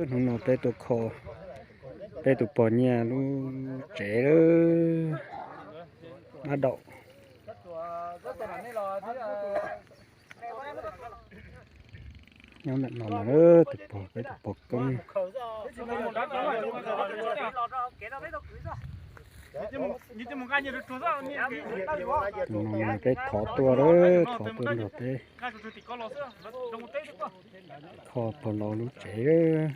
Hnub no peb tuaj kho peb tus pog Nyiaj lub tsev lawm. Mab daum nyob ntawm no mas tus pog, peb tus pog Koob. Tus no mas peb thov tuaj lawm, thov tuaj nrog peb kho pog laus lub tsev.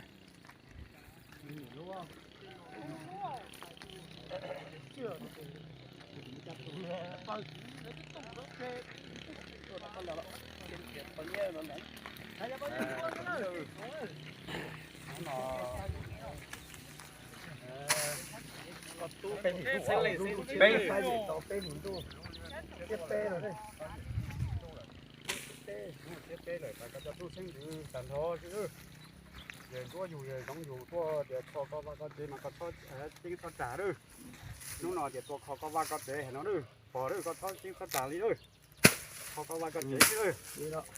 Peb, peb lawm, koj cov tub xeeb ntawd tag nrho xwb. Yawg ntxuav yus yawg zoov yus tuaj tias kho koj vaj koj tsev mas koj txhob ceeb txhob tsag lawm. Hnub no tias tuaj kho koj vaj koj tsev no lawm, pog lawm, koj txhob ceeb txhob tsag li lawm. Kho koj vaj koj tsev xwb lawm.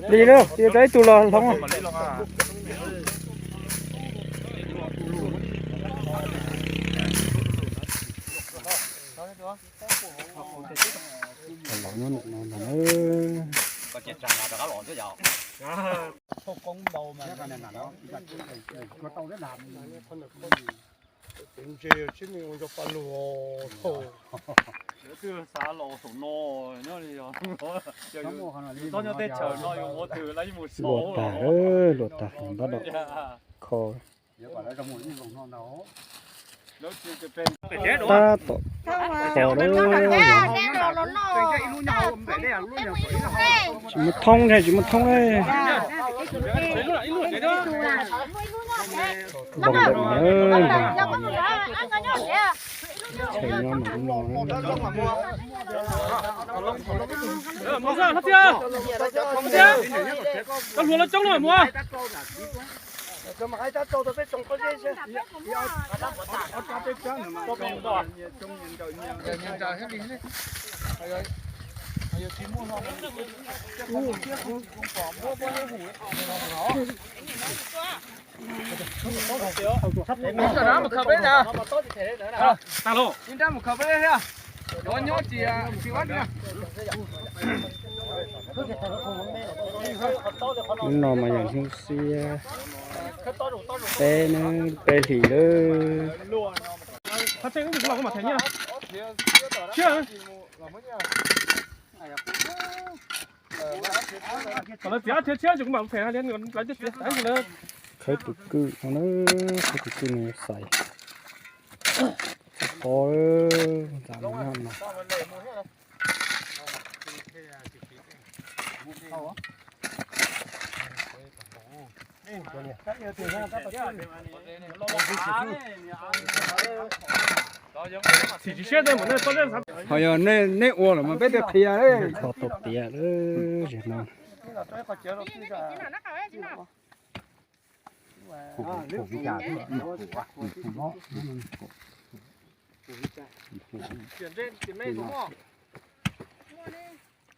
Plig lawm, cia rau ib tug los hloov. Los nyob ntawm no ntag. Ntse tsis me ua nco pa lug. Twb xav los saum no nyob li, txhob nyob teb chaws no yuav ua twg los yeej mus saud. Luaj tag, luaj tag, tab tom kho. Tab tom kho lawm. Tsis muaj thoob thiab, tsis muaj thoob li. Npog ntawm no, npog. Chaw nyob mus no. Koj hluas lawv coob no mus. Hnub no mas yog hnub xiab peb na, peb hlis lawm. Kom lawv txiav thiab tshiab, kuv mam phem li lawv txiav tag lawm. Khawb tus kwj no na, khawb tus kwj no xais qhov ntxa no. Ho yog nej ua lawm mas peb thiaj qhia. Kho tau tiav lawm zem no.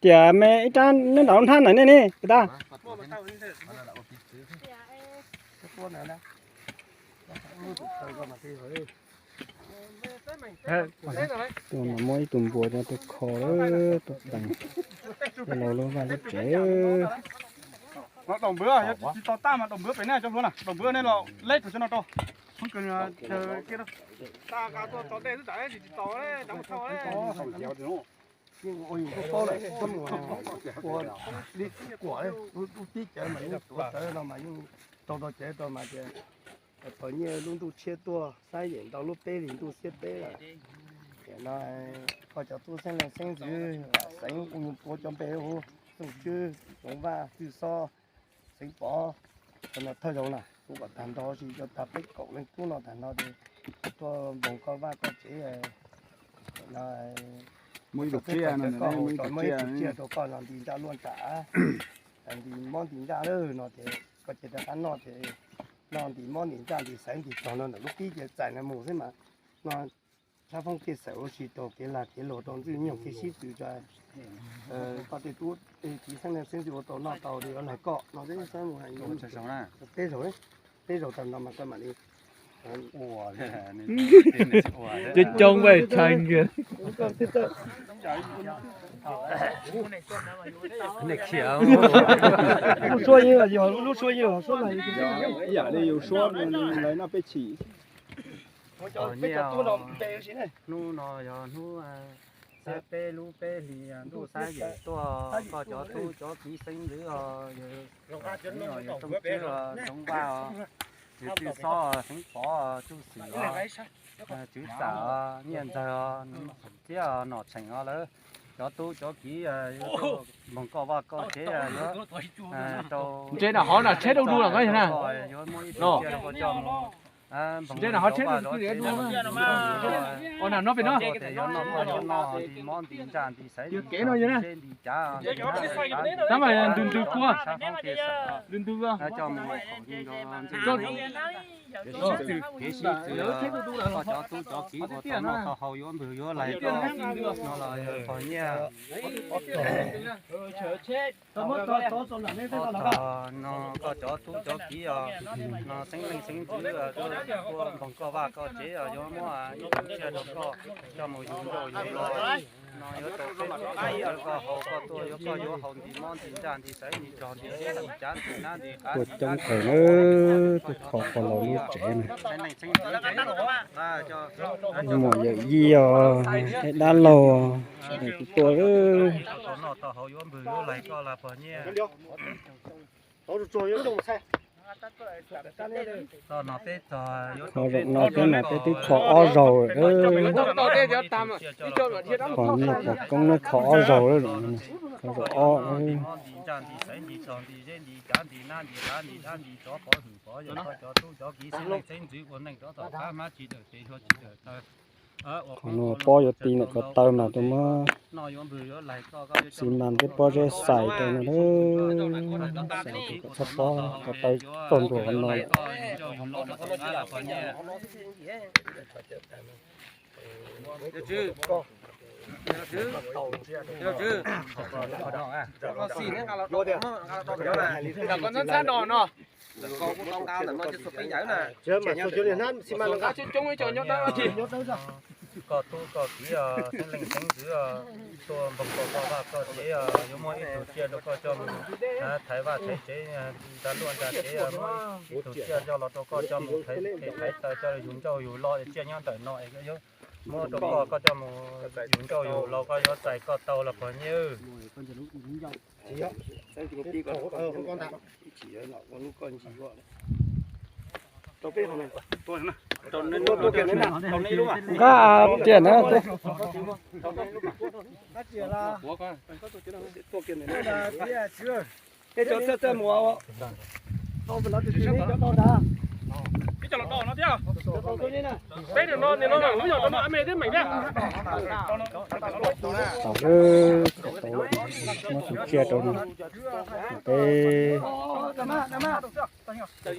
Tias me ib rab neb nram lub nthab ntawd nej ne, puas tau? Tuaj mas muab ib tug npua coj tuaj kho lawm, tuaj teem coj los lub vaj lub tsev. Daum npwv, yog tsis tau tag mas daum npwv pem nej cov hluas na, daum npwv nej los leb rau cov no rau. Ua li kuam lub tib cawv mas yeej tuav rawv no mas yeej tau tau cawv tau mas tias pog Nyiaj lub ntuj tshiab tuaj xab yem ntau lub peb hlis ntuj xiab peb lawm. Tiam no koj cov tub xeeb leej xeeb ntxwv, xeev ua cov npe hu Txooj Tswb, Txoov Vaj, Twj Xob, Xeev Pov, cov no thawj zaug na kuv kom tag nrho tsis cov tag peb kaum leej tub no tag nrho ces tuaj npoog koj vaj koj tsev no. Muaj ib tug tsiaj no, muaj ib tug tsiaj rau koj no nti nraj luaj nram, nti mob nti nraj lawm no ces koj ces rov qab noj ces no ntim mob ntim ntsaj ntim xaiv ntim tsog no ntawm lub qib ces txais no mus xwb mas no. Tshab foob kev xaws ua si rau kev lag kev luag rau ntxwg nyoog kev sib tw rau koj tej tub tej kiv xeeb leej xeeb ntxwv ua tau noj tau li lag koj no. Peb zaug, peb zaug tag no mas koj mam li coob coob vaj tshai nkiag. Lub suab yeej yog lub suab yeej yog suab lais. Ib yam li yus suab lais noj peb chim. Hnub no yog hnub xiab peb lub peb hlis ntuj xab yim tuaj, koj cov tub cov kiv xeeb ntxwv os, yawg Tooj Tswb os, Ntxoov Vaj os, yawg Tswj Xob os, Xeev Pov os, Tsuj Xwm os, Tswv Xam os, Nyiaj Ntxawg os, Txiab os, Nom Tsheem os, lawv cov tub cov kiv yuav npoog koj vaj koj tsev yuav rau ntse na hov na tsheb dub dub los koj yog na. Yuav muaj ib tug tsiaj rau koj coj mus npoog ntse na hov tsheb dub dub. Ua na no pem no. Yuav noj koj yuav noj nti mob nti ntsaj nti xaiv nti tsog nti zeb nti cav nti nab nti qab nti ntug ntug kua, ntug ntug coj mus kev sib tw, kev sib tw, koj cov tub cov kiv ua tau noj tau haus yuav npwg yuav lais koj no los yog pog nyiaj. Tog no koj cov tub cov kiv os, no xeeb leej xeeb ntxwv tuaj npoog koj vaj koj tsev os, yuav muab ib tug tsiaj rau koj coj mus yug nkauj yug hluas no, yuav tau peb tub peb kiv koj haus koj tuaj yuav koj yuav haus nti mob nti ntsaj nti xaiv nti tsog nti zeb nti cav nti nab nti qab nti coob kawg na. Tuaj kho qhov laus lub tsev na. Muam yawm yij os, dab laug, kuv tuaj. Tau noj tau haus yuav npwg yuav lais koj los pog nyiaj. Tog no peb tog, qhov zaum no peb mas peb twb kho ob zaug lawm. Pog nyiaj pog koob lawv kho ob zaug lawm, qhov zaum ob. Nti mob nti ntsaj nti xaiv nti tsog nti zeb nti cav nti nab nti qab nti dab nti tsov pov hwm pov yawm, koj cov tub cov kiv xeeb leej xeeb ntxwv ua neej rov tom qab hmab tsis dawm tes hlua tsis dawm taw. Qhov no pob yuav ti ntawm ko taw mas tus muab xi mas thiab pob zeb xais rau no, xais kom txhob pob ko taw txog ntua qhov no lawm. Koj tub koj kiv xeeb leej xeeb ntxwv tuaj npoog koj vaj koj tsev, yuav muab ib tug tsiaj rau koj coj mus thaiv vaj thaiv tsev, nra luaj nra tsev, muab ib tug tsiaj coj los rau koj coj mus thaiv tes thaiv taw coj yug ncauj yug lo, tsiaj nyob ntawm no es yuav muab rau koj, koj coj mus yug ncauj yug lo, koj yuav txais koj tau los pog nyiaj. Nqa tsiaj na. Tau, muab tus tsiaj rau no. Peb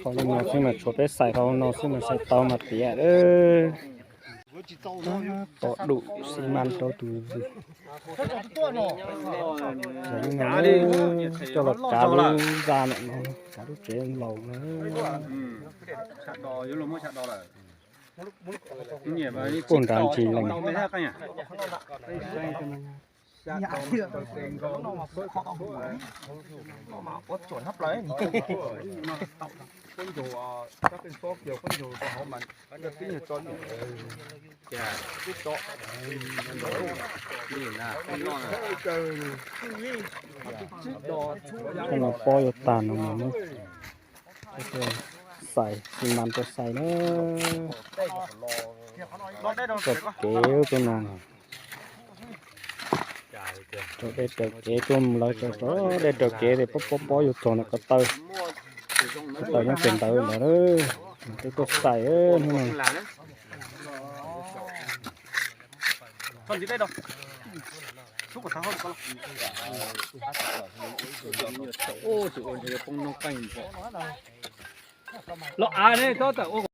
qhov no xwb mas tshuav peb xais qhov no xwb mas xais tau mas tiav. Pov dum xi mas rau tus, coj los kav lub zaj no, kav lub tsev laus na. Puag nrad ntsis lees. Thaum no pob yuav tag no mas muab xais xi mas rau xais na. Tso kev tuaj no, rau dej raws kev tuaj, lawv rau dej raws kev ces pob pob pob yuav txog ntawm ko taw, ko taw nyob pem ntawd ntawd. Twb tuaj xais hnub no. Los av ne, txhob tawm ua